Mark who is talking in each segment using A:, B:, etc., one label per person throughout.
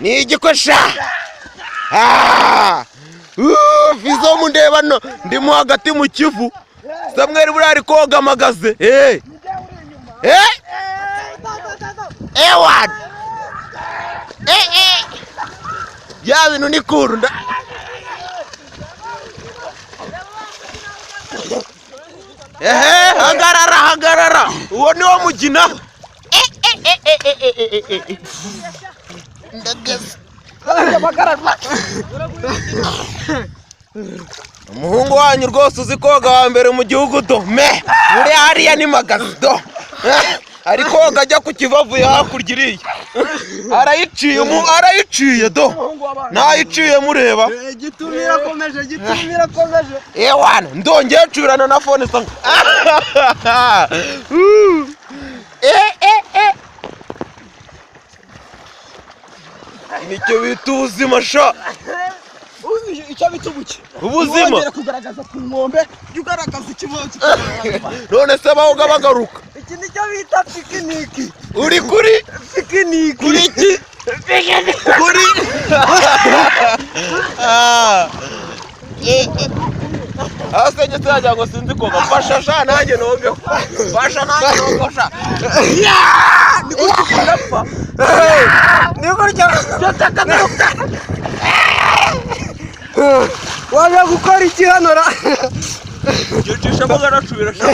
A: Ni igikwe sha. Ah! Fizo mundeba no ndimo hagati mu Kivu. Samweli buriya ari koga amagaze. Eh. Eh? Ewan. Eh eh. Bya bintu ni cool. Ehe, hagarara hagarara. Uwo ni wo mugina. Eh eh eh eh eh eh eh eh. Ndageze. Umuhungu wanyu rwose uzi koga wa mbere mu gihugu do me buriya hariya ni magazi do. Ari koga ajya ku Kivu avuye hakurya iriya, arayiciye mu arayiciye do, nayiciye mureba.
B: Gitumira akomeje, gitumira akomeje.
A: Ewana ndongeye ncurana na phone sanga. Eh eh eh, nicyo bita ubuzima sha.
B: Icyo bita ubuki.
A: Ubuzima.
B: Wongera kugaragaza ku nkombe, jya ugaragaza ikibazo kikagaragaza.
A: None se bahoga bagaruka.
B: Iki nicyo bita pikiniki.
A: Uri kuri
B: pikiniki.
A: Kuri iki? Kuri. Ase njye sinajya ngo sinzi koga. Mfasha sha nanjye nogeho. Mfasha nanjye nogeho sha.
B: Ni gutya ukunapfa. Ni gutya. Waje gukora iki hano ra?
A: Gicisha magana cumi sha.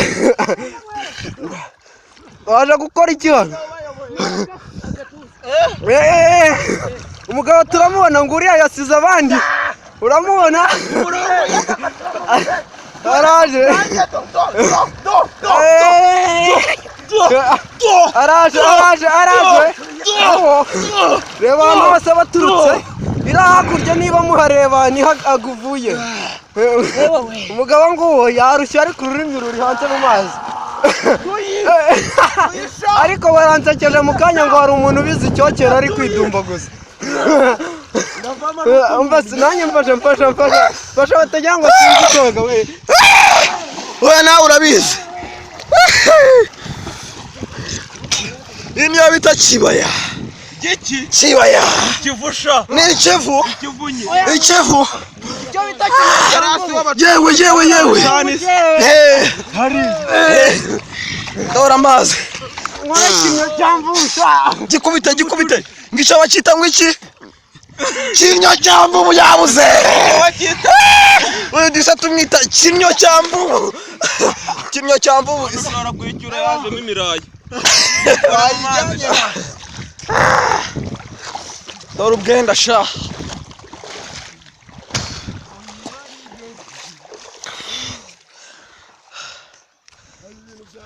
B: Waje gukora iki hano? Umugabo turamubona ngo uriya yasize abandi. Uramubona? Araje. Araje, araje, araje. Reba ahantu hose baturutse. Iri hakurya niba muhareba niho aguvuye. Umugabo nguwo yarushye ariko ururimi ruri hanze mu mazi. Ariko baransekeje mu kanya ngo hari umuntu ubizi icyokere ari kwidumbaguza. Nanjye mfasha mfasha mfasha mfasha batagira ngo sinzi koga we.
A: Oya nawe urabizi. Iyi niyo bita kibaya. Giki? Kibaya. Ikivusha. Ni ikivu. Ikivunyi. Ikivu. Yewe yewe yewe. Ndora amazi. Gikubite gikubite. Ngico bakita ngo iki? Kinyo cyambu yabuze. Uyu dusa tumwita kinyo cyambu. Kinyo cyambu.
C: Ushobora kuyicyura yajemo imirayi.
A: Dore ubwenda sha.